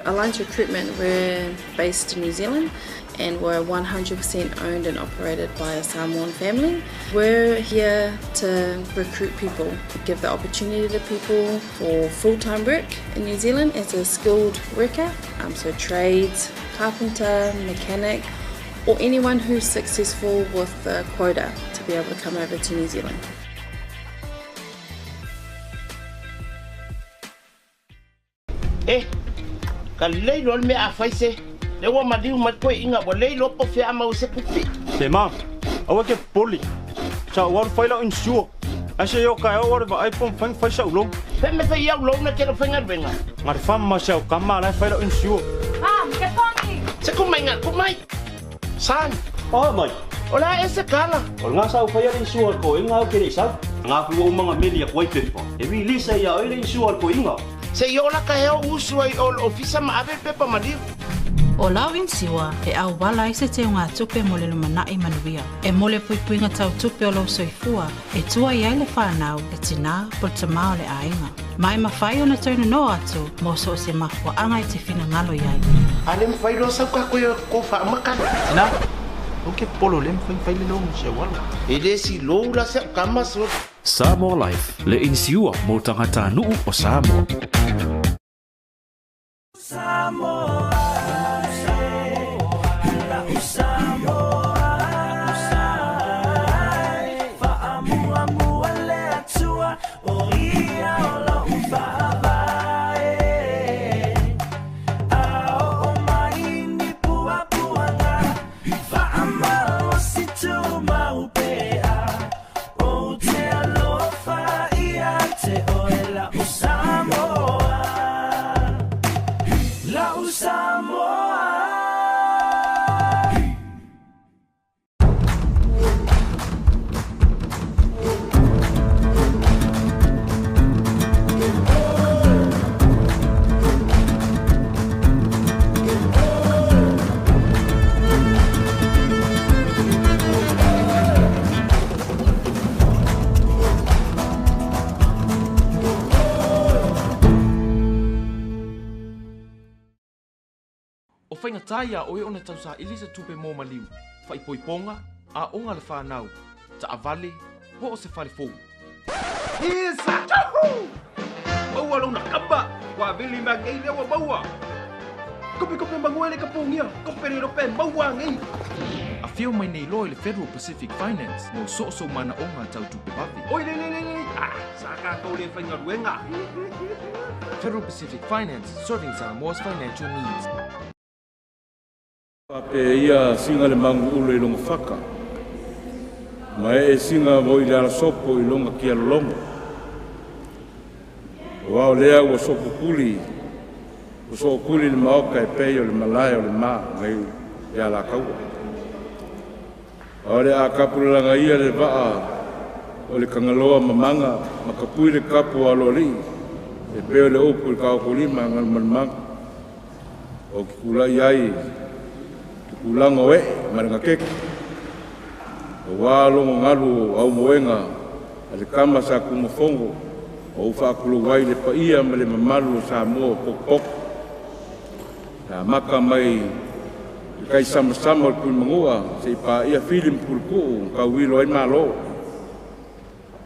Alliance Recruitment, we're based in New Zealand and we're 100% owned and operated by a Samoan family. We're here to recruit people, give the opportunity to people for full-time work in New Zealand as a skilled worker, so trades, carpenter, mechanic, or anyone who's successful with the quota to be able to come over to New Zealand. E, ka lelei loa le mea a fai se, lea ua maliu mai toeaiina ua le iloa po o fea a maua se tupe. Se ma, aua e te popole, sa ou alu fai lau insure. Ae se i oo taeao ou alu e vaai po o mafai ona fai sau loan. Fea mea fai au loan e te le o faigaluega? Na le fama ma si au tama la e fai lau insure. Mom, ke pongi! Se ku mai nga, ku mai! Son! O mai! O le a ea se tala? O lena sa ou faia le insure a le toeaina au ke le i sau. Nga ku ou manga meli aku ai pepa. E release ai ia oe le insure a le toeaina. Se i oo la ka hea o usu ai o le ofisa ma ave le pepa maliu. O lau inisiua e auala ai se teugatupe mo le lumanai manuia. E mo le puipuiga tautupe o lou soifua e tua i ai le fanau, le tinā po le tamā o le aiga. Ma e mafai ona toe nonoa atu mo so o se mafuaaga e te finagalo i ai. A le mafai loa sau ka koe ko faamakala. Tina, ou ke popolo le mafai fai le lou mo se auala. E le si lou la se au kama so. Samoa Life, le inisiua mo tagatanuu o Samoa. O faigata iā oe ona tausaili se tupe mo maliu, faaipoipoga, aoga a le fanau, taavale, po o se fale fou. Isa! Tchahu! Maua lona kama! Ua vili ma ngei lea ua maua! Kope kope mangoe le ka pongia! Kope le rope maua ngei! Afio mai nei loa i le Federal Pacific Finance mo soosoo manaoga tau tupe vave. Oi le le le le! Ah! Sa tatou le faigaluega! Federal Pacific Finance, serving Samoa's financial needs. Faapea ia siga le maguulu i lona faka, ma ee siga moi le alasopo i lona kialologo. Aua o lea ua soopupuli, ua sookuli le maoka e pei o le malae o le ma ngai le alakaua. A o le a kapulalaga ia le vaa o le kagaloa mamaga ma kapui le kapu o aloalii e pei o le upu i le taokolima a Galumalemana. Ou te tulai ai i tupulaga o ee ma le gatete, aua logo galu o aumoega a le tama sa Tumafono ma ou faatulou ai le paia ma le mamalu o Samoa o potopoto. E amata mai i le taisamasama o le Tuimanua seia paia Fili ma Puletuu na tauilo ai Malo.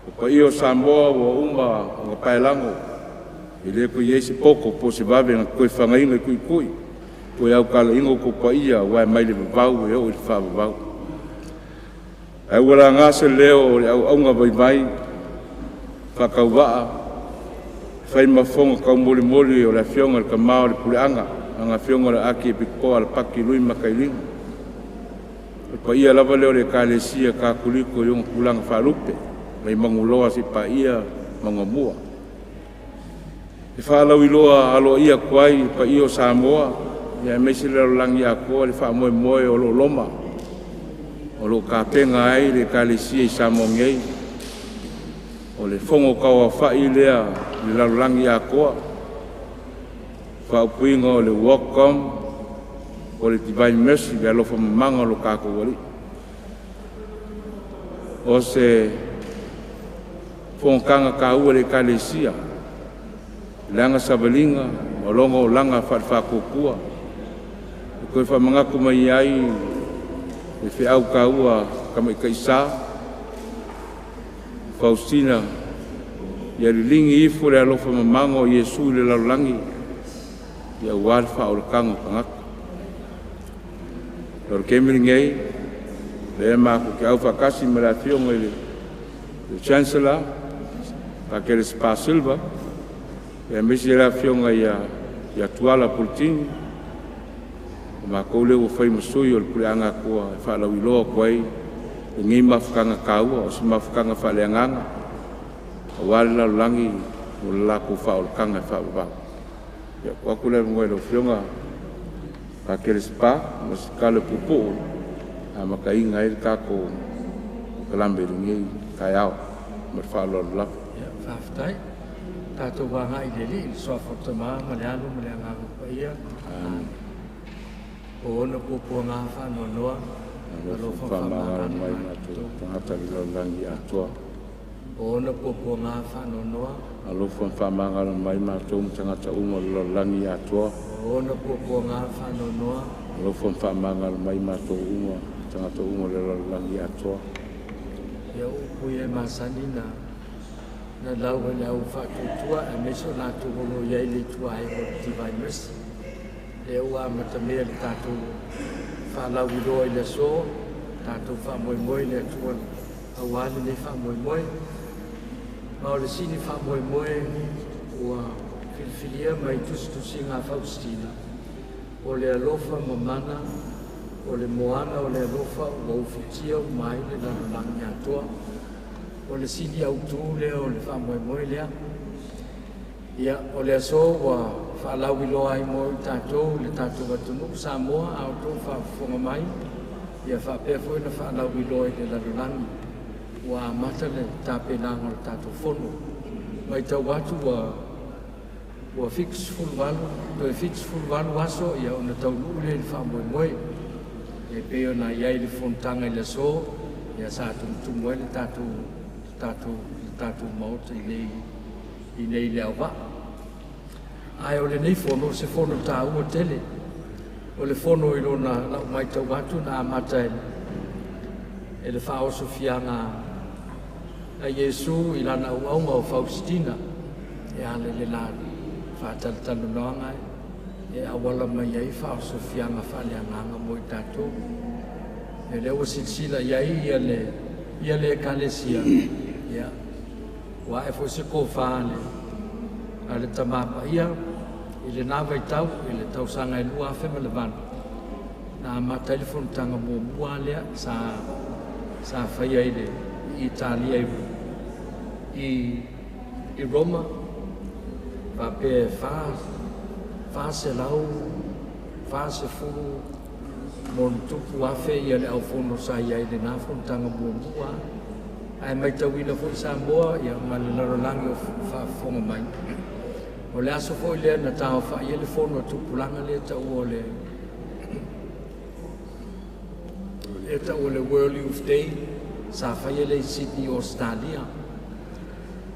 O paia o Samoa ua uma ona paelago, e le toe i ai se poto po o se vave na toe fagaina i tuitui, toe autalaina outou paia aua e mai le vavau e oo i le faavavau. Ae ua laga se leo o le auauna vaivai faatauvaa e fai ma fofoga taumolimoli o le Afioga i le Tama o le Puleaga, lana Afioga o le Akiepikopo Alapati Lui Makailini. O le paia lava lea o le Ekalesia Katoliko i ona tulaga faalupe, mai Manuloa seia paia Manuamua. E faalauiloa aloaia atu ai i le paia o Samoa aemaise le lalolagi atoa le faamoemoe o lo o loma o lo o tapena ai le Ekalesia i Samoa nei. O le fono tauaofa'i lea i le lalolagi atoa, faaupuina o le WORLDCOM o le Divine Mercy, le alofa mamaga o lo tatou Alii. O se fonotaga taua i le Ekalesia, leaga savaliga ma Ma loga olaga faale-Faatuatua. E toe faamanatu mai ai le feau taua tamaitaisa Faustina ia liligi ifo le alofa mamago o Iesu i le lalolagi ia auā le faaolataga o tagata. O le taimi lenei lea matou te aufaatasi ma le Afioga i le Chancellor Pakele Spa Silva aemaise le Afioga ia Tuala Politigi, o matou lea ua fai ma sui o le Puleaga Atua e faalauiloa atu ai lenei mafutaga taua, o se mafutaga faaleagaga aua le lalolagi mo le latou faaolataga e faavavau. Ia, tuu atu le avanoa i lau Afioga Pakele Spa mo se tala puupuu e amataina ai le tatou polokalame i lenei taeao. Ma le faaaloalo lava. Faafetai. Tatou agai i le Alii i le suafa o le Tama ma le Alo ma le Agaga Paia. Amen. O ona puapuaga faanoanoa, alofa faamagalo mai matou tagata i le lalolagi atoa. O ona puapuaga faanoanoa, alofa faamagalo mai matou ma tagata uma o le lalolagi atoa. O ona puapuaga faanoanoa, alofa faamagalo mai matou uma tagata uma o le lalolagi atoa. Ia upu ia e masani na lau e le au faatuatua aemaise o latou o lo o i ai le ituaega o le Divine Mercy. Lea ua amatamea le tatou faalauiloa i le aso, tatou faamoemoe i le Atua auā lenei faamoemoe. Ma o le sini faamoemoe ua filifilia mai tusitusiga a Faustina, o le alofa mamana, o le moana o le alofa ua ufitia uma ai le lalolagi atoa. O le sini autū lea o le faamoemoe lea. Ia, o le aso ua faalauiloa ai mo i tatou le tatou atunuu Samoa a outou faafofoga mai, ia faapea foi ona faalauiloa i le lalolagi ua amata le tapenaga o le tatou fono. Matau atu ua 78 toe 78 aso ia ona taunuu lea i le faamoemoe. E pei ona i ai le fonotaga i le aso, ia sa tumutumu ai le tatou maota i nei le auvaa. Ae o lenei fono, se fono taua tele. O le fono i lona lau matau atu na amata e le faaosofiaga a Iesu i lana auauga o Faustina, e ala i le la faatalatalanoaga e auala mai ai faaosofiaga faaleagaga mo i tatou. E lea ua silasila i ai ia le Ekalesia, ia, ua ae foi se tofa a le Tama Paia i lena vaitau i le tausaga e 2008, na amata ai le fonotaga muamua lea sa faia i le Italia i Roma, faapea 440 mo afe ia le aufono sa i ai lena fonotaga muamua. Ae matauina foi Samoa ia ma le lalolagi o faafofoga mai. O le aso foi lea na taofai ai le fono a tupulaga lea taua o le World Youth Day sa faia lea i Sydney, Australia.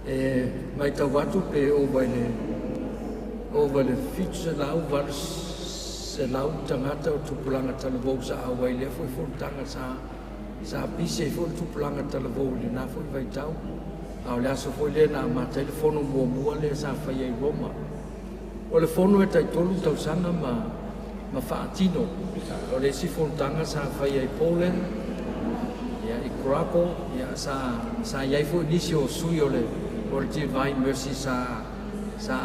E matau atu pe ova i le 700-800 tagata o tupulaga talavou sa auai lea foi fonotaga sa pisi ai foi le tupulaga talavou i lena foi vaitau. A o le aso foi lea na amata ai le fono muamua lea sa faia i Roma. O le fono e taitolu tausaga ma faatino. O le isi fonotaga sa faia i Poland, ia, i Krakow, ia, sa i ai foi nisi o sui o le Divine Mercy sa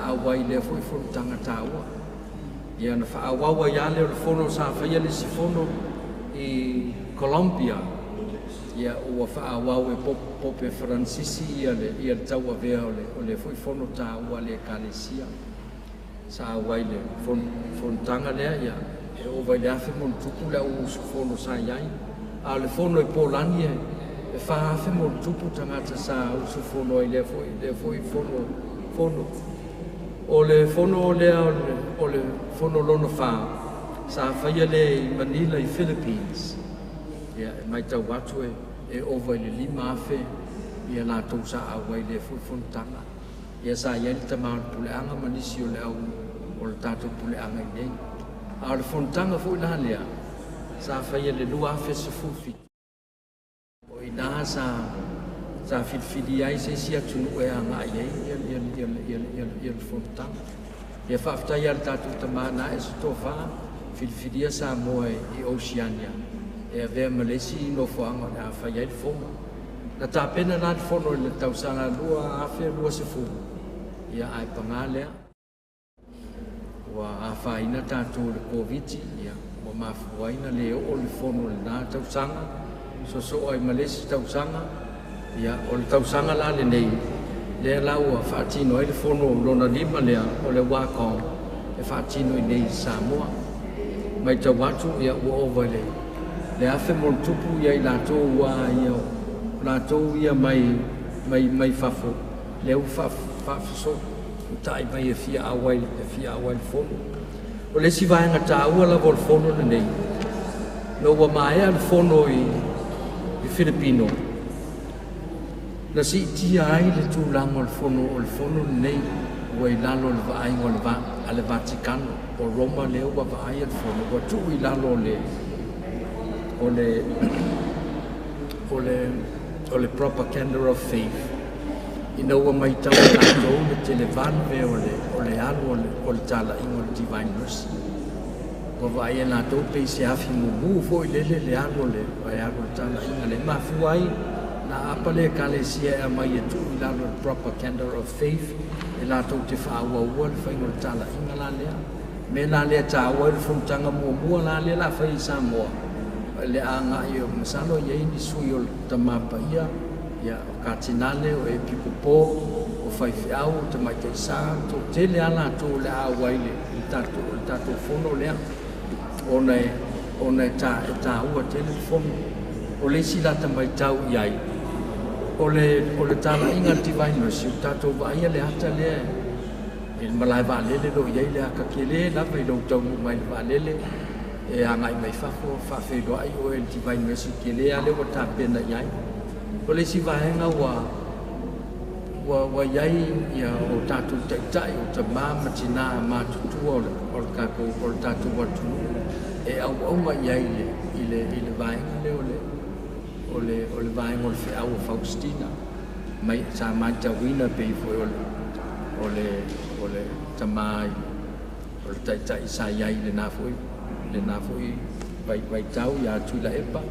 auai lea foi fonotaga taua. Ia, na faaauau ai lea o le fono sa faia le isi fono i Colombia, ia, ua faaauau e Pope Francisi ia le tauavea o le foi fono taua le Ekalesia. Sa auai le fonotaga lea, ia, e ova i le 1,000 mo le au usufono sa i ai. A o le fono i Polani e 4,000 mo tagata sa usufono ai lea foi fono. O le fono lea o le fono lona 4 sa faia lea i Manila i Philippines. Ia, e matau atu e ova i le 5,000 ia latou sa auai lea foi fonotaga. Ia, sa i ai le tama o le puleaga ma nisi o le au o le tatou puleaga i nei. A o le fonotaga foi la lea sa faia i le 2017, o i ina sa filifilia ai se isi atunuu e agai ai ia le fonotaga. Ia faafetai lava i le tatou Tama na ae se tofa, filifilia Samoa i Oceania e avea ma le isi nofoaga o le a fai ai le fono. Na tapena la le fono i le tausaga 2020, ia ae paga lea, ua afaina tatou i le Koviti, ia ua mafua ai ona le oo le fono i lena tausaga, soosoo ai ma le isi tausaga. Ia o le tausaga la lenei, lea la ua faatino ai le fono lona 5 lea o le WACOM e faatino i nei i Samoa. Matau atu ia ua ova i le 1,000+ ia i latou ua ia latou ia mai fafo, lea ua faafesootai mai e fia auai le fono. O le isi vaega taua lava o le fono lenei, ina ua maea le fono i Filipino, na siitia ai le tulaga o le fono lenei ua i lalo o le vaaiga a le Vatikano o Roma, lea ua vaaia le fono ua tuu i lalo o le propaganda of faith, ina ua matau e latou le televave o le alu o le talaiga o le Divine Mercy. Ua vaaia e latou pei se afi mumu foi lele le alu o le talaiga le mafua ai na apa le ekalesia e aumai e tuu i lalo o le propaganda of faith e latou te faaauaua le faiga o le talaiga la lea. Me la lea taua ai le fonotaga muamua la lea la fai i Samoa, le agai o masalo i ai ni sui o le Tama Paia, ia o Katinale, o Epikopo, o Faifeau, o Tamaitaisa, toatele lava latou o le a auai le tatou fono lea, ona e taua tele le fono. O le isi lata matau i ai, o le talaiga a le Divine Mercy, o tatou vaaia le ata lea i le malae vaalele lo i ai le ata tele lava i lou taunuu mai le vaalele e agai mai fafo faafeiloai oe le Divine Mercy tele lava lea ua tapena i ai. O le isi vaega ua i ai o tatou taitai, o tama ma tina matutua o le tatou atunuu e auauna i ai i le vaega lea o le vaega o le feau o Faustina. Mai sa matauina pei foi o le tama o le taitai sa i ai i lena foi vaitau ia Tuilaepa,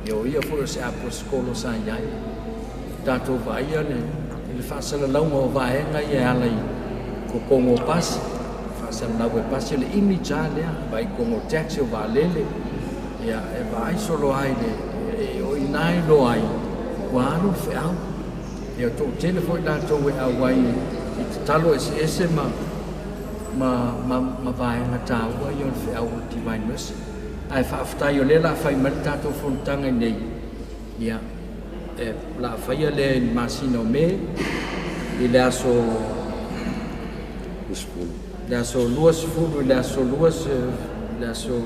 ia o ia foi o se aposikolo sa i ai. Tatou vaaia le faasalalauga o vaega ia e ala i totogo o pasi, faasalalau e pasi o le image lava lea, vaai totogo o taxi o vaalele, ia e vaai solo ai o i ina e iloa ai ua alu le feau. Ia toatele foi latou e auai i tatalo eseese ma vaega taua ia o le feau o le Divine Mercy. Ae faafetai o lea la fai mai le tatou fonotaga i nei, ia la faia lea i le masina o Me i le aso 20 i le aso 26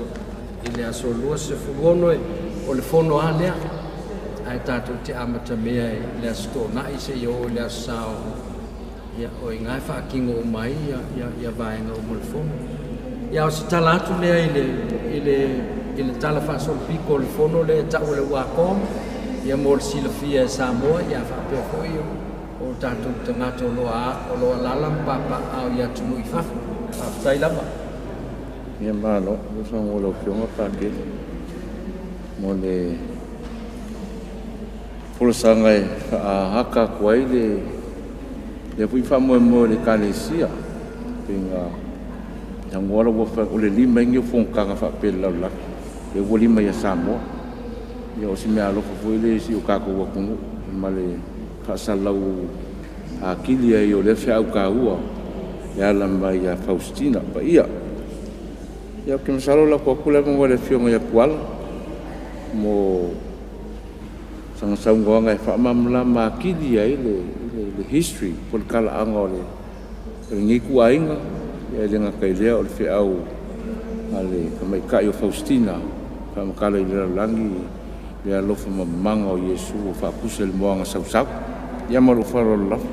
o le fono a lea. Ae tatou te amatamea i le aso Toonai seia oo i le aso Sa ia o i ina e faatino uma ai ia vaega uma o le fono. Ia o se tala atu lea i le tala faasolopito o le fono lea e tau o le WACOM, ia mo le silafia e Samoa, ia faapea foi o tatou tagata o lo o alaala ma papaaao i atunuu i fafo. Faafetai lava. Ia malo, o lau Afioga Patele mo le folasaga e faaaka atu ai le foi faamoemoe o le ekalesia peiga tagoala ua o le 5 ai o fonotaga faapea le lalolagi lea ua 5 ia Samoa. Ia o se mea alofa foi le si o tatou atunuu ma le faasalalau akili ai o lea feau taua e ala mai ia Faustina Paia. Ia ou te masalo la atu le avanoa i le Afioga ia Tuala mo sana saunoaga e faamalamalama atili ai le history po o le talaaga o lenei ituaiga, ia e le gata i lea o le feau a le tamaitai o Faustina faamatala i le lalolagi le alofa mamaga o Iesu o faatusa i le moaga sausau. Ia ma lou faaaloalo lava.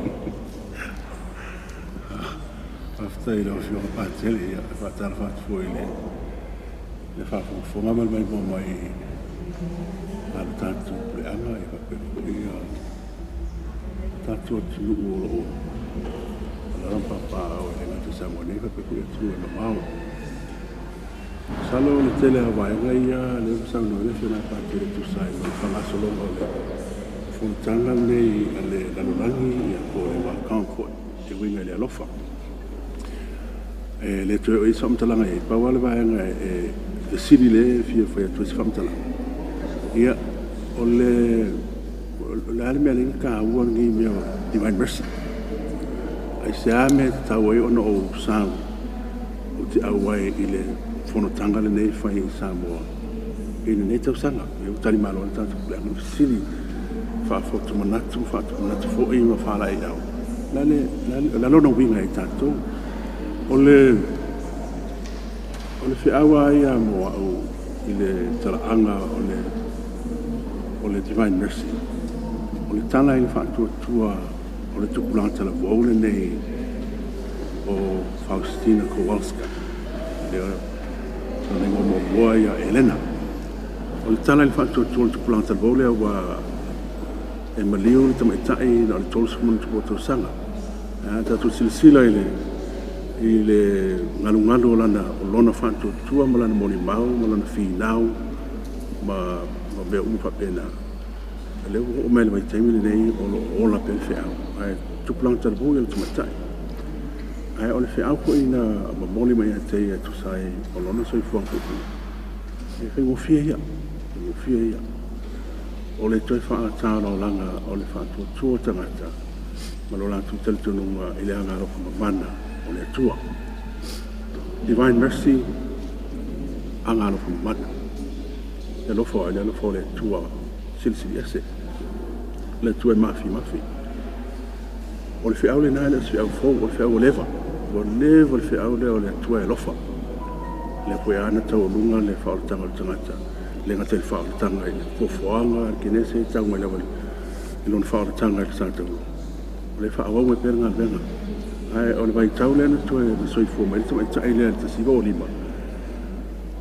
Faafetai i lau Afioga Patele, ia, e faatalofa atu foi i le le faafogafoga ma le maimoa mai a le tatou puleaga, ia faapea foi ia tatou atunuu o lo o alaala ma papaaao e le gata i Samoa nei faapea foi atunuu e mamao. Masalo o le tele lava o vaega ia lea ua saunoa ai le Afioga ia Patele e tusa ai ma le faagasologa o le fonotaga lenei a le lalolagi ia po o le WACOM foi e uiga i le alofa. E le toe oo i ai se faamatalaga i ai, pau lava le vaega e fesili lea e fia fai atu ai se faamatalaga, ia, o le o le a le mea lea e taua lenei mea o Divine Mercy? Aisea mea e tatau ai ona ou sau ou te auai i le fonotaga lenei e fai i Samoa i lenei tausaga? Lea ua tali malo le tatou puleaga i le fesili faafotu manatu, faatupu manatu foi ma faalaeiau. O le a lona uiga ia i tatou? O le feau lava ia mo au i le talaaga o le Divine Mercy, o le tala i le faatuatua o le tupulaga talavou lenei o Faustina Kowalska, lea lona igoa muamua ia Elena. O le tala i le faatuatua o le tupulaga talavou lea ua e maliu le tamaitai na o le 30 ma tausaga. A tatou silasila i le galugalu o lana o lona faatuatua ma lana molimau ma lona finau ma mea uma faapena, lea ua oo mai le vaitaimi lenei o lo o ola pea le feau. Ae tupulaga talavou ia le tamaitai. Ae o le feau foi na momoli mai ia te ia e tusa ai o lona soifuaga puupuu, e faigofie ia, faigofie ia. O le toe faataolaolaga o le faatuatua o tagata ma lo latou talitonuga i le agalofa mamana o le Atua. Divine Mercy, agalofa mamana. Le alofa, le alofa o le Atua silisili ese. Le Atua e mafi mafi. O le feau lena e le o se feau fou, o le feau ua leva. Ua leva le feau lea o le Atua e alofa. Lea foi a na taualuga le faaolataga o le tagata, le gata i le faaolataga i le foafoaga, le Kenese tau mai lava i lona faaolataga i le sa taulo. O le faaauau mai pea le galuega. Ae o le vaitau lea na toe soifua mai le tamaitai lea i le 1905,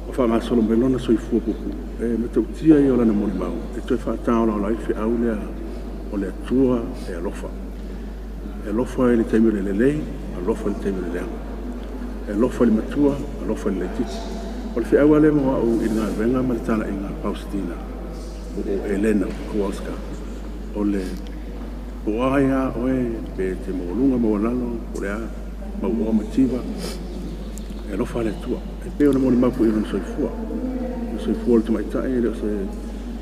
o faagasolo mai lona soifua puupuu, e matautia ia o lana molimau e toe faataolaola ai le feau lea o le Atua e alofa. E alofa i le taimi o le lelei, alofa i le taimi o le leaga. E alofa i le matua, alofa i le laitiiti. O le feau lava lea mo au i le galuega ma le talaiga a Faustina po o Elena Kowalska, o le po o ai lava oe pe te maualuga maualalo po o le a mauoa mativa, e alofa le Atua. E pei ona molimau foi i lona soifua. O le soifua o le tamaitai e le o se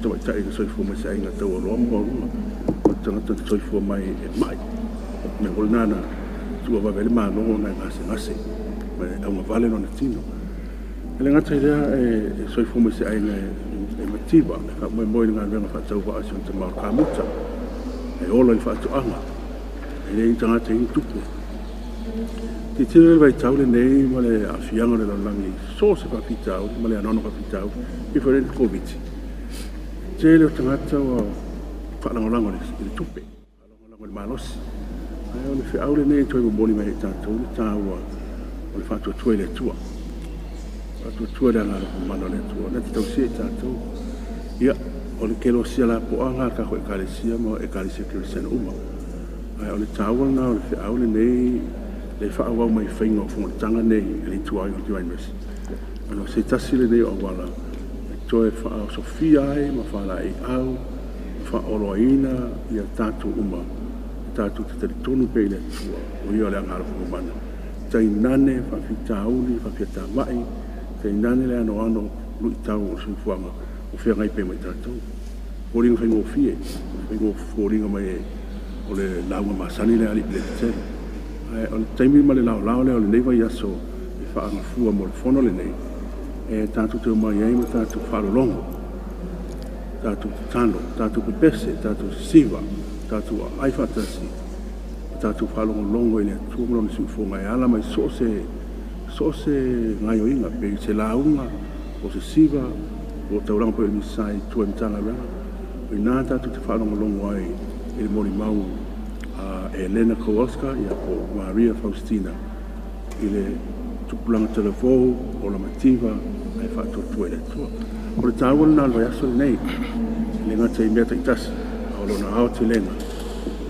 tamaitai na soifua mai se aiga taualoa ma maualuga. O le tagata na soifua mai e mai. O le mea foi lena na tuuavave ai le Malo ona e gasegase ma e augavale lona tino. E le gata i lea e soifua mai se aiga e mativa, e faamoemoe i le galuega faatauvaa i si ona tama o le kamuta, e ola i le faatoaga, e leai ni tagata e i ai ni tupe. Tilotilo le vaitau lenei ma le aafiaga o le lalolagi so o se faafitauli ma le anoano faafitauli, pei foi o le Koviti. Tele o tagata ua faalagolago i le tupe, faalagolago i le malosi. Ae o le feau lenei e toe momoli mai e tatou le taua o le faatuatua i le Atua. Faatuatua i le agalofa mamana o le Atua, na te tausia i tatou. Ia, o le kelosia lapoa lena a le tatou Ekalesia ma Ekalesia Kerisiano uma. Ae o le taua lena o le feau lenei le faaauau mai faiga o fonotaga nei e le ituaiga o le Divine Mercy. Ona o se tasi lenei o auala e toe faaosofia ai ma faalaeiau ma faaoloaina ia tatou uma, tatou te talitonu pea i le Atua, o ia o le agalofa mamana. Tainane faafitauli, faafiatamai, tainane le anoano luitau o le soifuaga o feagai pea ma i tatou. Foliga faigofie, foliga mai o le lauga masani lea a alii Pereteni. Ae o le taimi ma le laolao lea o lenei vaiaso e faagafua mo le fono lenei, e tatou te omai ai ma tatou faalologo, tatou tatalo, tatou pepese, tatou sisiva, tatou aai faatasi, tatou faalogologo i le Atua ma lona siufofoga e ala mai so o se gaioiga, pe se lauga, o se siva, o taulaga foi o le Misai i tua i Matagaluega. O ina tatou te faalogologo ai i le molimau a Elena Kowalska ia po o Maria Faustina i le tupulaga talavou o lamativa ae faatuatua i le Atua. O le taua lena o le vaiaso lenei, e le gata i mea taitasi, a o lona aotelega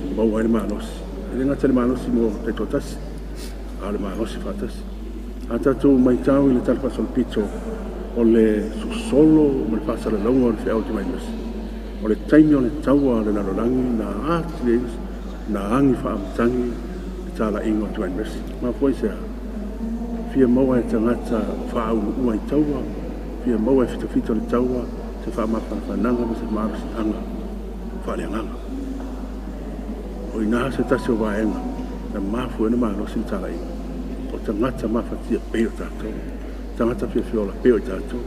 e maua ai le malosi. E le gata i le malosi mo taitoatasi, a o le malosi faatasi. A tatou matau i le Tala Faasolopito o le sosolo ma le faasalalauga o le feau a le Divine Mercy, o le taimi o le taua a le lalolagi na atili ai na agi faamatagi le talaiga o le Divine Mercy. Mafua i se a? Fia maua e tagata o faauluua i taua, fia maua e fitafita o le taua se faamafanafanaga ma se malosiaga faaleagaga. O i ina se tasi o vaega na mafua ai ona malosi le talaiga, o tagata mafatia pei o tatou, tagata fiafiola pei o i tatou.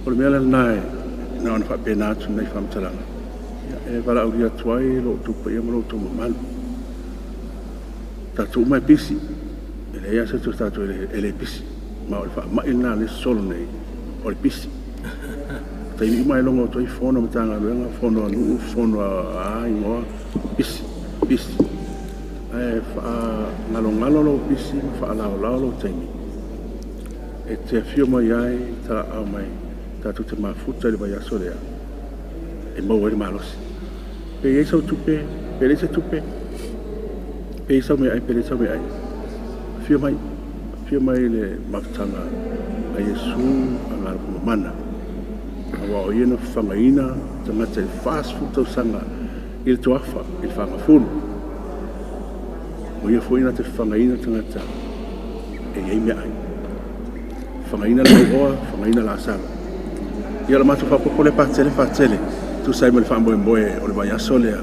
O le mea la lena e na ona faapena atu lenei faamatalaga, e valaaulia atu ai lo outou paia ma lo outou mamalu. Tatou uma e pisi, e leai lava se isi o tatou e le pisi. Ma o le faamai lena o lea e sosolo nei, o le pisi. O taimi uma e logo atu ai fono a Matagaluega, fono a nuu, fono a igoa, pisi, pisi. Ae faagalogalo lou pisi ma faalaolao lou taimi e te afio mai ai, talaau mai, tatou te mafuta i le vaiaso lea e maua ai le malosi. Pe i ai sau tupe, pe leai se tupe, pe i ai sau meaai, pe leai sau meaai, afio mai, afio mai i le mafutaga a Iesu a Galopo Mamana, aua o ia na fafagaina tagata i le 40 tausaga i le toafa, i le fagafulu. O ia foi na te fafagaina tagata e i ai meaai. Fafagaina le mauoa, fafagaina Lasalo. Ia o le matou faaopoopo lea Patele, Patele, tusa ai ma le faamoemoe o le vaiaso lea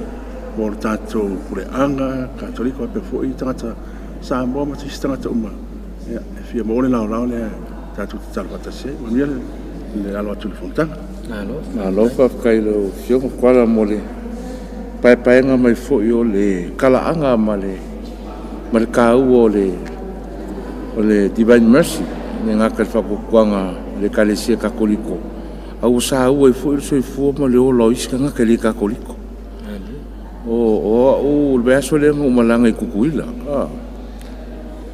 mo le tatou puleaga Katoliko faapea foi tagata Samoa ma isi tagata uma e fia maua le laolao lea tatou tatalo faatasi ai. Manuia le alo atu i le fonotaga. Malo. Malo faafetai i lau Afioga Kuala mo le paepaega mai foi o le talaaga ma le taua o le Divine Mercy, e le gata i le faatuatuaga o le Ekalesia Katoliko, a ua saua ai foi le soifua ma le ola o isi tagata e le Katoliko. O au o le vaiaso lea na ou malaga i Tutuila,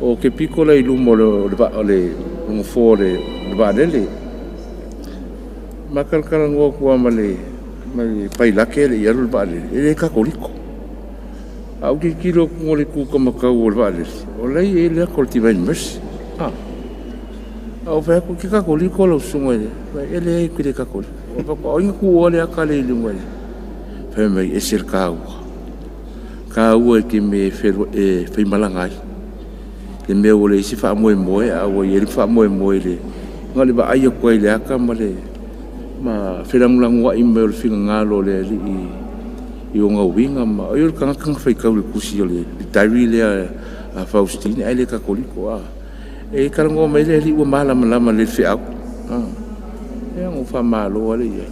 o te pito la i luma o le nofoa o le vaalele, ma talatalanoa atu lava ma le pailate e le i alu le vaalele, e le Katoliko. A ou tilotilo atu i le tukamatau o le vaalele, o la e i ai le ata o le Divine Mercy. A ou fai atu, e te Katoliko lau susuga i le... E leai ou te le Katoliko. O ai na tuua le ata lea i luga i le... Fai mai, ese le taua. Taua i te mea e faimalaga ai. Le mea ua leai se faamoemoe, a ua i ai le faamoemoe i le... Na o le vaai atu ai i le ata ma le... ma felagolagoai mai o le finagalo o le Alii i ona uiga ma... O le tagata na faitau i le tusi o le diary lea a Faustine, ae le Katoliko. E talanoa mai le Alii ua malamalama le feau. Ia na ou faamalo lava ia.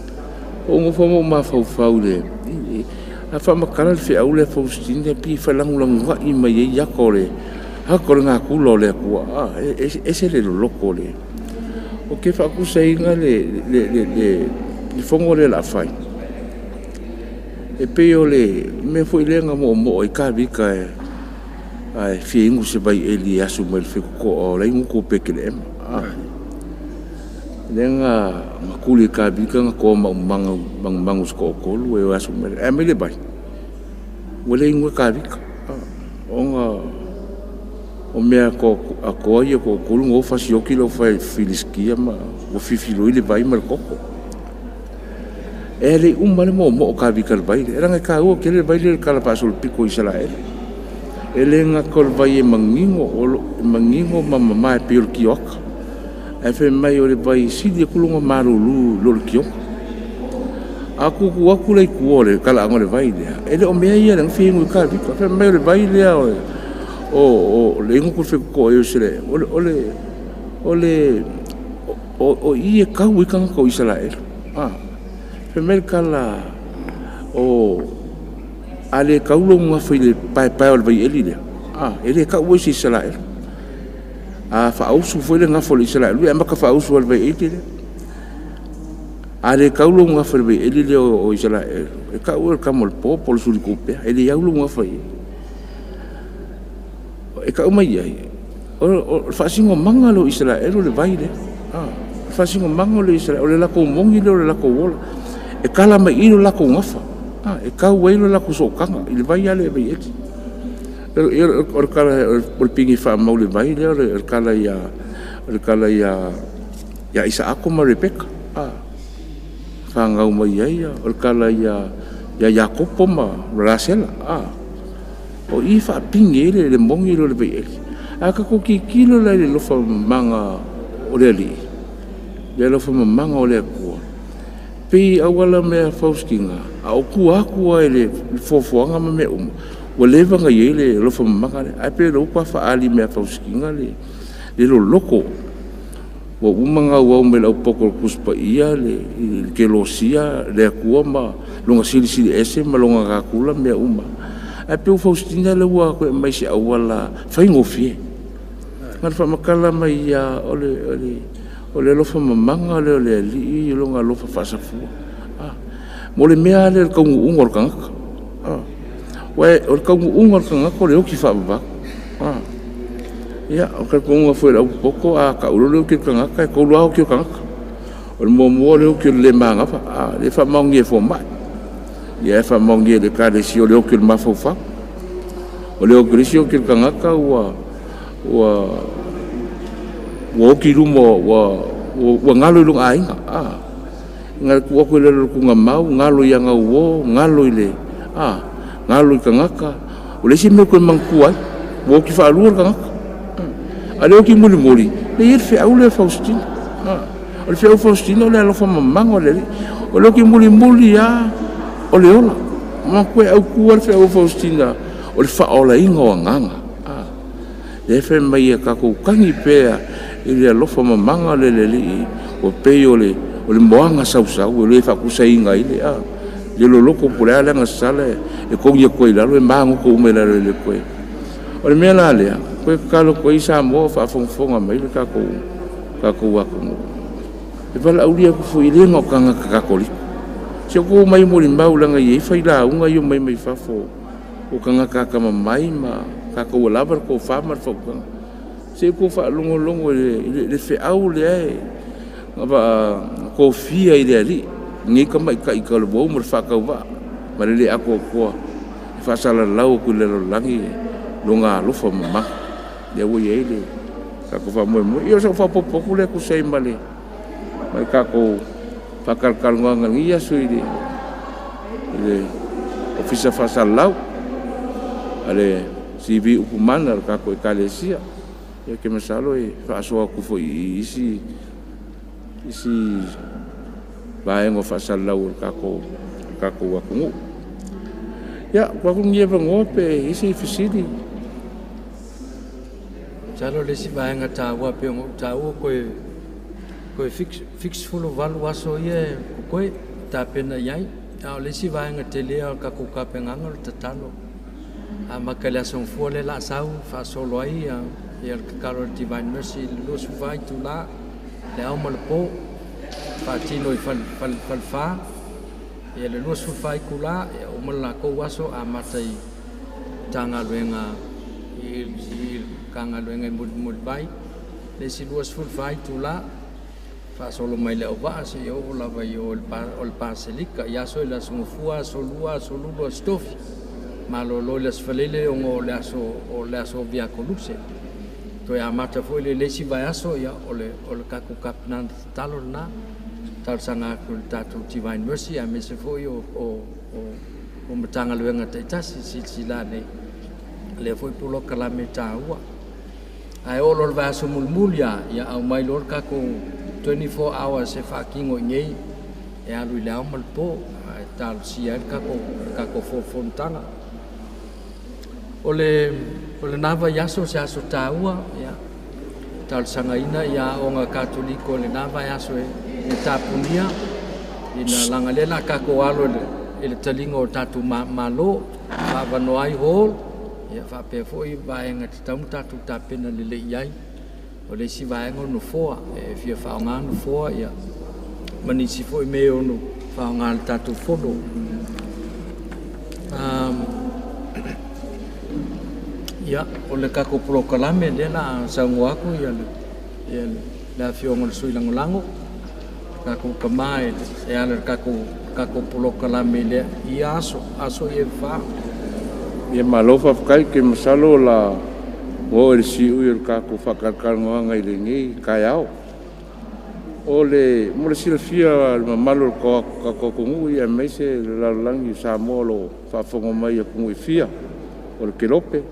O nofo ma ou mafaufau i le... A faamatala le feau lea Faustine, pei e felagolagoai mai ai ata o le natura o le Atua. Ese le loloto o le... O te faatusaina le fono lea o le a fai. E pei o le mea foi lea na moomoo ai Kavika ae fia inu se vaieli e asu mai le fetotoa o la e gutu o Petelehema. Lea na tuli e Kavika na toa manumanu se toatolu e asu mai. Ae mai le vai, ua le inua Kavika. Ona o mea a toa ia toatolu na o fasioti lau fai Filistia ma ua fifiloi le vai ma le toto. E le uma le moomoo Kavika le vai. E langa e taua tele le vai le tala faasolopito o Isaraelu. E le gata o le vai e manino ma mama e pei o le tioata. Ae fai mai o le vai sili atu lona malulu i lo le tioata. A tutu atu le itua o le talaaga o le vai lea, e le o mea ia le fia inu i Kavika. Fai mai o le vai lea o le inu fetotoa o Isaraelu. O i e kau i tagata o Isaraelu. Fai mai le tala o a le kau lou gafa i le paepae o le vaieli lea, e le kau ai se Isaraelu. A faausu foi le gafa o le Isaraelu, e amata faausu ai le vaieli lea. A le kau lou gafa i le vaieli lea o Isaraelu, e kau ai le kama o le po o le sulikupea, e le au lou gafa i ai. E kau mai ai, O le faasigomaga lea o Isaraelu o le vai lea. O le faasigomaga lea o Isaraelu, o le latou mogi lea o le latou ola. E kala mai i i lo latou gafa, e tau ai lo latou sootaga i le vai lava lea e Vaieli. O le tala, o le pigi faamau i le vai lea, o le tala ia Isaako ma Rebeka, fanau mai ai, o le tala ia Iakopo ma Rasela. O i e faapigi ai le mogi lea o le vaieli. A tatou tilotilo la i le alofa mamaga o le Alii, le alofa mamaga o le Atua, pei auala mea Faustina, a o tua atu lava i le foafoaga ma mea uma, ua leva ona i ai le alofa mamaga lea. Ae pei o lea ua faatoa faaali mai ia Faustina le loloto. Ua uma ona auau mai e le aupoto o le Tusi Paia le kenosia le Atua ma lona Silisili Ese ma lona natura ma mea uma. Ae pei o Faustina lea ua toe aumai i se auala faigofie. Na ona faamatala mai lava o le alofa mamaga lea o le Alii, lona alofa faasafua. Mo le mea lava lea o le taunuuga o le tagata. Aua o le taunuuga o le tagata o le oti faavavau. Ia, o le talitonuga foi o le aupopoto, a tau loa le oti o le tagata, e 3 lava oti o le tagata. O le muamua o le oti o le le manava, lea e faamaonia e fomai. Ia e faamaonia e le Ekalesia o le oti o le mafaufau. O le oti o le isi oti o le tagata ua oti i luma, ua galo i lona aiga. Na o le tuu atu i lalo o le tuugamau, galo ia gauo, galo i le galo i tagata. O le isi mea e toe manatua ai, ua oti faalua le tagata. A o le oti mulimuli, e i ai le feau lea Faustina. O le feau Faustina o le alofa mamaga o le Alii. O le oti mulimuli lava o le ola. Manatua e autu lava le feau Faustina o le faaolaina o agaga. Lea e fai mai e tatou tagi pea i le alofa mamaga o le Alii, ua pei o le moana sausau e le faatusaina ai le loloto po o le a le agasala e togi atu ai i lalo, e magoto uma i lalo e le toe. O le mea la lea, toe tatalo atu ai Samoa o faafogafoga mai le tatou atunuu. E valaaulia atu foi e le na o tagata Katoliko. Si o tou mai molimau leaga e i ai failauga ia omai mai fafo o tagata atamamai ma tatou ua lava le tofa ma le faautaga. Se i tou faalogologo i le feau lea e tofia i le Alii, lenei tamaitai talavou ma le faatauvaa ma le le atoatoa e faasalalau atu i le lalolagi lona alofa mamaga. Lea ua i ai le tatou faamoemoe. Ia o sau faaopoopo atu lea e tusa ai ma le tatou faatalatalanoaga i lenei aso i le Ofisa Faasalalau a le CV Upumana o le tatou Ekalesia. Ia ou te masalo e faasoa atu foi i isi vaega o faasalalau o le tatou atunuu. Ia, tuu atu lenei avanoa pe i ai se fesili. Masalo le isi vaega taua pei ona ou taua toe 78 aso ia e totoe tapena i ai. A o le isi vaega tele o le tatou tapenaga o le tatalo. Amata i le aso Gafua lea o le a sau faasolo ai le tatalo a le Divine Mercy i le 24 itula, le ao ma le po, faatino i Falefa. Ia le 24 itula, ia uma le latou aso amata i Matagaluega i Matagaluega i Mulimulivai. Le isi 24 itula, faasolo mai le auvaa seia oo lava i o le Paselika. I aso i le aso Gafua, aso Lua, aso Lulu, aso Tofi. Malolo i le aso Faraile ona o le aso Via Koluse. Toe amata foi le isi vaiaso, ia o le tatou tapenaga tatalo lena. Talosaga atu i le tatou Divine Mercy aemaise foi o Matagaluega taitasi silasila nei. Lea foi polokalame taua. Ae oo loa le vaiaso mulimuli lava, ia aumai loa le tatou 24 hours e faatino i nei, e alu i le ao ma le po, ae talosia ai le tatou fonotaga. O lena vaiaso se aso taua, ia, talosagaina ia aoga Katoliko i lena vaiaso e tapunia, ina laga lea la tatou alo i le taliga o tatou malo, faavanoa ai hall, ia faapea foi vaega tatau ona tatou tapena lelei i ai. O le isi vaega o nofoa, e fia faaaoga nofoa, ia, ma nisi foi mea ono faaaoga le tatou fono. Ia, o le tatou polokalame lea la a saunoa atu ia le ia le afioga i le sui lagolago tatou tama e ala i le tatou polokalame lea i aso aso ia e fa. Ia malo faafetai ke masalo la o le siu i le tatou faatalatalanoaga i lenei taeao. O le mo le silafia le mamalu o le tatou atunuu ia aemaise le lalolagi o Samoa o lo o faafofoga mai i atunuu e fia o le kelope.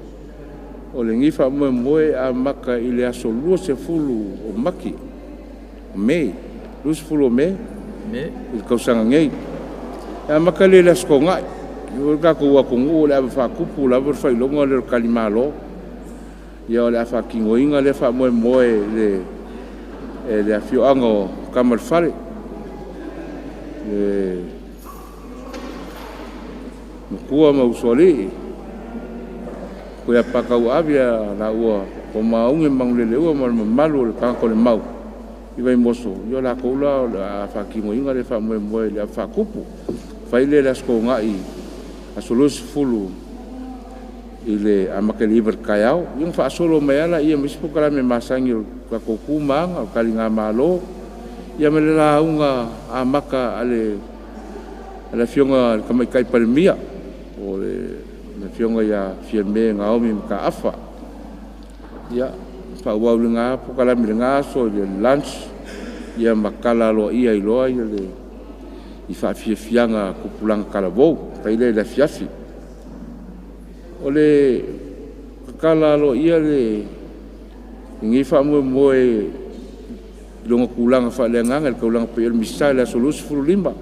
O lenei faamoemoe e amata i le aso 20 o Mati, o Me, 20 o Me i le tausaga nei. E amata lea i le Aso Toonai, o le tatou atunuu o le ava faatupu lava le faailoga lea o le talimalo. Ia o le a faatinoina lea faamoemoe e le afioaga o Tamalefale, le matua ma usoalii, koe apakauaavi a la ua o maauga manuleleua ma le mamalu o le tagata o le mau i Vaimoso, ia o latou la o le a faatinoina le faamoemoe i le ava faatupu. Fai lea i le Aso Toonai, aso 20 i le amata i le 9 i le taeao. Ia ona faasolo mai lava laia ma isi polokalame masani o le tatou tu ma aga, o le taligamalo, ia ma le lauga amata a le Afioga i le Tamaitai Palemia, o le Afioga ia Fiame Naomi Mataafa. Ia, faaauau i lena polokalame i lena aso i le lunch, ia ma tala aloaia ai loa le i faafiafiaga tupulaga talavou, fai lea i le afiafi. O le tatala aloaia lenei faamoemoe i lona tulaga faaleagaga i le taulaga paia o le Misa i le aso 25,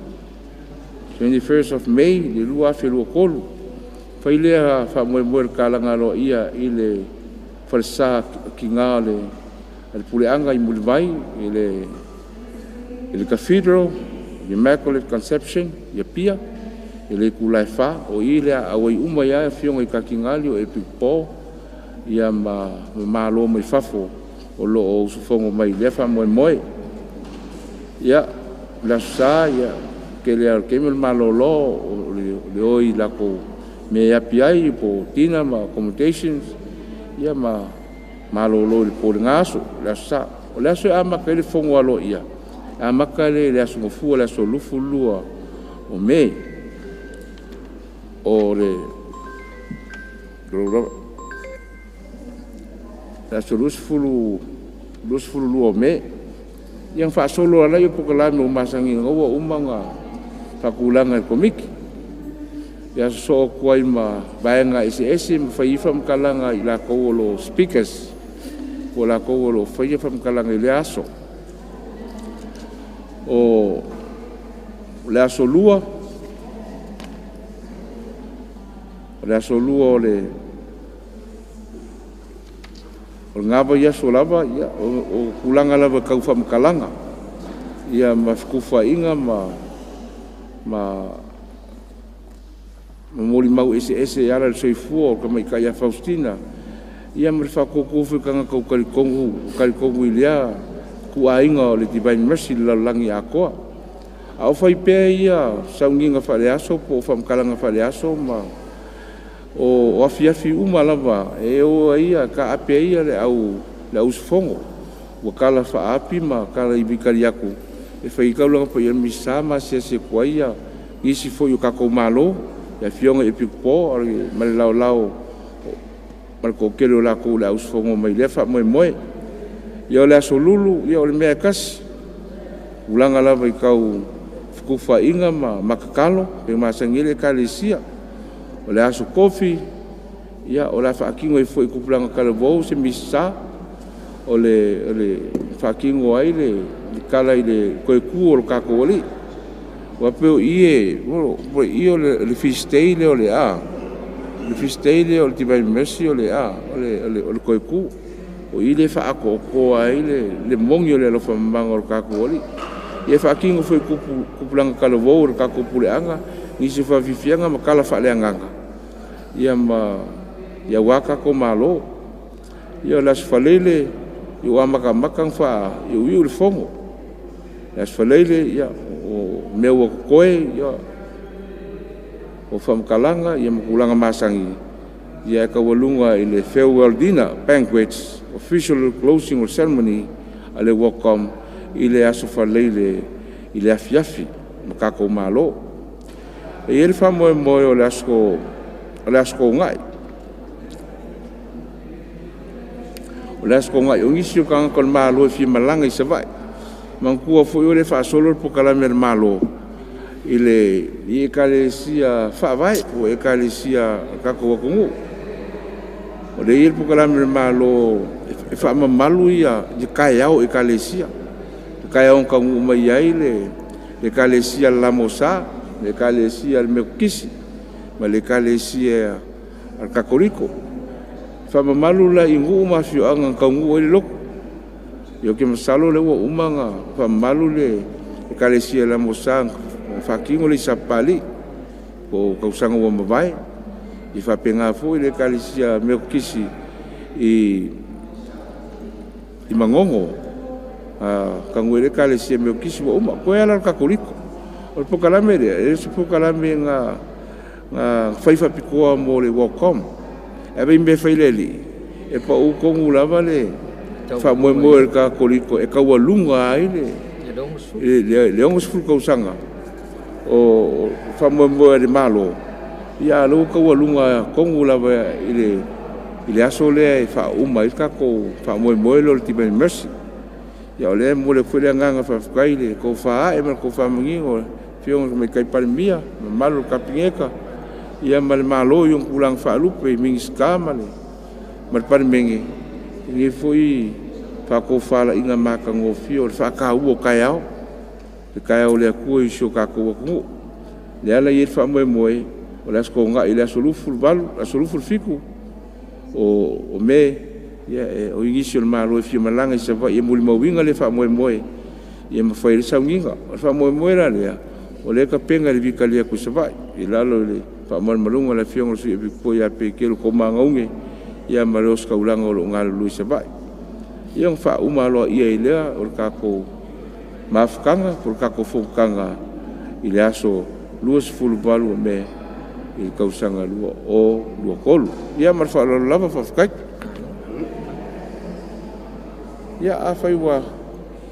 21st of May le 2023. Fai lea faamoemoe i le tatalaga aloaia i le falesa tina o le Puleaga i Mulivai i le Cathedral, Immaculate Conception i Apia i le itula e 4. O i lea auai uma ai lava afioga i Katinali, o Epikopo ia ma malo mai fafo o lo o usufono mai i lea faamoemoe. Ia, le Aso Sa, ia, tele lava o le taimi o le malolo o le o i latou mea e api ai po o dinner ma accommodations, ia ma malolo i le po i lena aso, le Aso Sa. O le aso e amata ai le fono aloaia, e amata lea i le Aso Gafua, le aso 22 o Me. O le aso 22 o Me. Ia ona faasolo lava lea o polokalame ua masani ona ua uma ona faatulaga e le Komiti. Ia sosoo atu ai ma vaega eseese ma fai ai faamatalaga a i latou o lo o speakers, po o latou o lo o faia faamatalaga i lea aso. O le aso 2, o le aso 2 o le lena vaiaso lava, ia, o tulaga lava tau faamatalaga, ia ma fetufaaiga ma molimau eseese e ala i le soifua o tamaitai ia Faustina, ia ma le faatuatua foi o tagata ua talitonu i lea ituaiga o le Divine Mercy i le lalolagi atoa. A o fai pea ia sauniga faaleaso po o faamatalaga faaleaso ma o afiafi uma lava e o ai taape ai le au usufono ua tala faaapi ma tala ivi tali atu e fai ai taulaga paia o le Misa ma asiasi atu ai nisi foi o tatou malo, le afioga i Epikopo ma le laolao ma le toatele o latou o le au usufono mai lea faamoemoe. Ia o le aso Lulu, ia o le mea e tasi, tulaga lava i tau fetufaaiga ma tatalo pe masani ai le Ekalesia. O le aso Tofi, ia o le a faatino ai foi i tupulaga talavou se Misa o le faatino ai le tala i le toe tu o le tatou Alii. Ua pei o i e o i o le feast day lea o le a, le feast day lea o le Divine Mercy o le a, o le toe tu. O i le faaatoatoa ai le moni o le alofamamaga o le tatou Alii. Ia faatino foi tupulaga talavou o le tatou puleaga, nisi o faafiafiaga ma tala faaleagaga, ia ma ia aua tatou malo. Ia o le Aso Faraile, ia ua amatamata ona faaiuiu le fono. Le Aso Faraile, ia o mea ua totoe, ia o faamatalaga ia ma tulaga masani. Ia e kaualuga i le farewell dinner banquets official closing o ceremony a le WALCOM i le aso Faraile i le afiafi ma tatou Malo. E i ai le faamoemoe o le aso Toonai. O le aso Toonai, o nisi o tagata o le Malo e fia malaga i Savaii. Manatua foi o lea e faasolo le polokalame a le Malo i le ekalesia faavae po o ekalesia a le tatou atunuu. O lea e i ai le polokalame a le Malo e faamamalu ia taeao o ekalesia. O taeao na taunuu mai ai le ekalesia a le LMS, le ekalesia a le Metotisi ma le ekalesia a le Katoliko. E faamamalu la i nuu ma afioaga na taunuu ai le lotu. Ia ou te masalo o lea ua uma ona faamamalu le ekalesia a le LMS na faatino le i Sapapalii po o tausaga ua mavae. E faapena foi le ekalesia Metotisi i Manono, taunuu ai le ekalesia Metotisi ua uma. Toe lava la o le Katoliko. O le polokalame lea, e le o se polokalame na fai faapitoa mo le WALCOM. E ave i mea e fai e le alii, e pau tonu lava le faamoemoe o le Katoliko e taualuga ai le 60 tausaga o faamoemoe a le Malo, ia a o lea ua taualuga tonu lava i le aso lea e faauma ai le tatou faamoemoe lea o le Divine Mercy. Ia o lea e momoli atu foi le agaga faafetai i le tofa ae ma le tofa manino o le Afioga i le Tamaitai Palemia, le mamalu o le Kapeneta, ia ma le Malo i ona tulaga faalupe i Minisita ma le Palemene, i lenei foi faatofalaiga matagofie o le faataua o taeao, le taeao o le Atua i si o tatou atunuu. O lea la e i ai le faamoemoe, o le aso Toonai le aso 28, aso 27 o Me, ia, o nisi o le Malo e fia malaga i Savaii e molimauina le faamoemoe ia ma fai ai le sauniga. O le faamoemoe la lea, o lea e tapena i le vitalia atu i Savaii, i lalo i le faamalumaluga o le Afioga i le Sui Epikopo ia Pekelo Tomaga, ia ma le ositaulaga o lo o galulue i Savaii. Ia ona faauma aloaia ai lea o le tatou mafutaga po o le tatou fonotaga i le aso 28 o Me i le tausaga 2023. Ia ma le faaaloalo lava, faafetai. Ia afai ua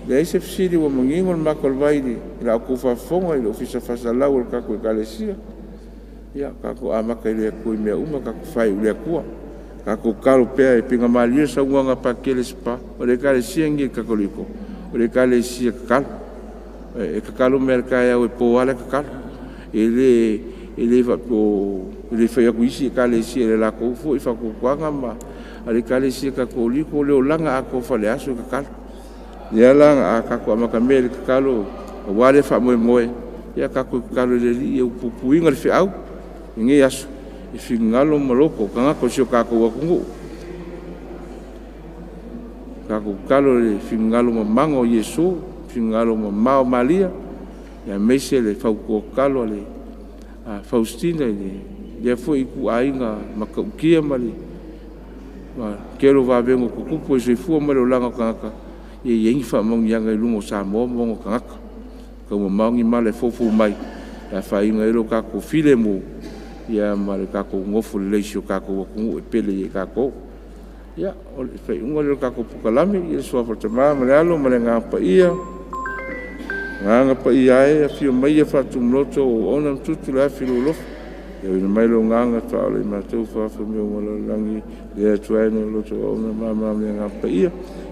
leai se fesili ua manino le mata o le vai i la outou faafofoga i le Ofisa Faasalau o le tatou ekalesia, ia tatou amata i le Atua i mea uma, tatou faaiu i le Atua. Tatou tatalo pea e pigamalie saunoaga a Pakele Spa, o le ekalesia lenei Katoliko, o le ekalesia tatalo. E tatalo mai lava i le taeao e po lava le tatalo. E le faapea e le fai atu i isi ekalesia i le latou foi faatuatuaga ma a le ekalesia Katoliko, o le olaga atoa faaleaso e tatalo. Lea la a tatou amatamea i le tatalo aua le faamoemoe, ia tatou tatalo i le Alii ia puipuiga le feau i lenei aso i finagalo ma loto o tagata o si o tatou atunuu. Tatou tatalo i le finagalo mamana o Iesu, finagalo mamao o Maria, aemaise le fautua tatalo a le Faustina i lea foi ituaiga matautia ma le tele o vavega o tutupu o le soifua ma le olaga o tagata, ia i ai ni faamanuiaga i luga o Samoa ma ona tagata. Taumamao ni mala e foufou mai e afaina ai lo tatou filemu ia ma le tatou nofo lelei i si o tatou atunuu e pele ia i tatou. Ia, o le faaiuga lea o le tatou polokalame, ia le suafa o le Tama ma le Alo ma le Agaga Paia. Agaga Paia e, afio mai ia faatumu-loto o auauna ma tutu le afi o lou alofa. Ia auina mai lou Agaga e faaola i matou faafofoga mea uma o le lalolagi, le Atua e na loto auauna ma malamalama i le Agaga Paia.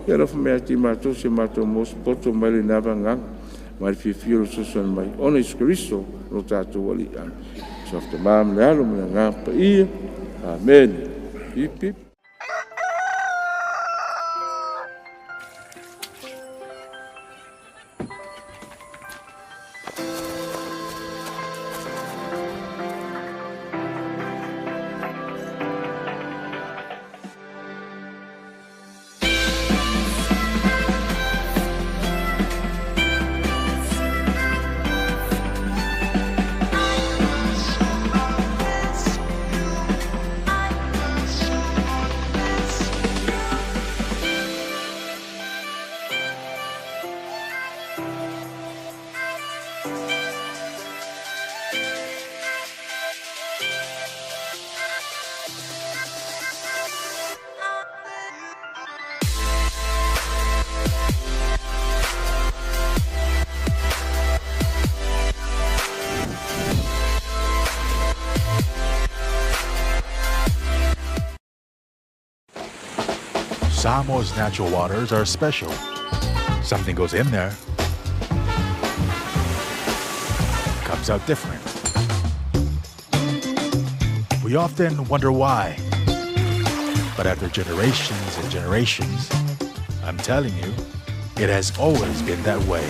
Ia alofa mai ia te i matou si o matou maua se poto mai lena vagaga, mai le fiafia o le fesoasoani mai, ona Iesu Keriso lo tatou Alii. Amen. Suafa Tama ma le Alo ma le Agaga Paia. Amen. Pip, pip. Samoa's natural waters are special. Something goes in there, comes out different. We often wonder why. But after generations and generations, I'm telling you, it has always been that way.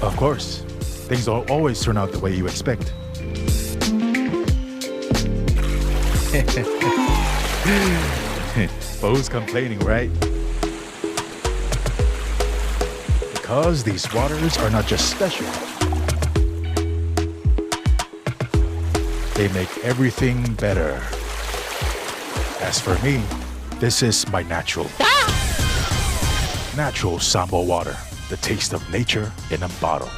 Of course, things don't always turn out the way you expect. but who's complaining, right? Because these waters are not just special, they make everything better. As for me, this is my natural. Natural Samoa water, the taste of nature in a bottle.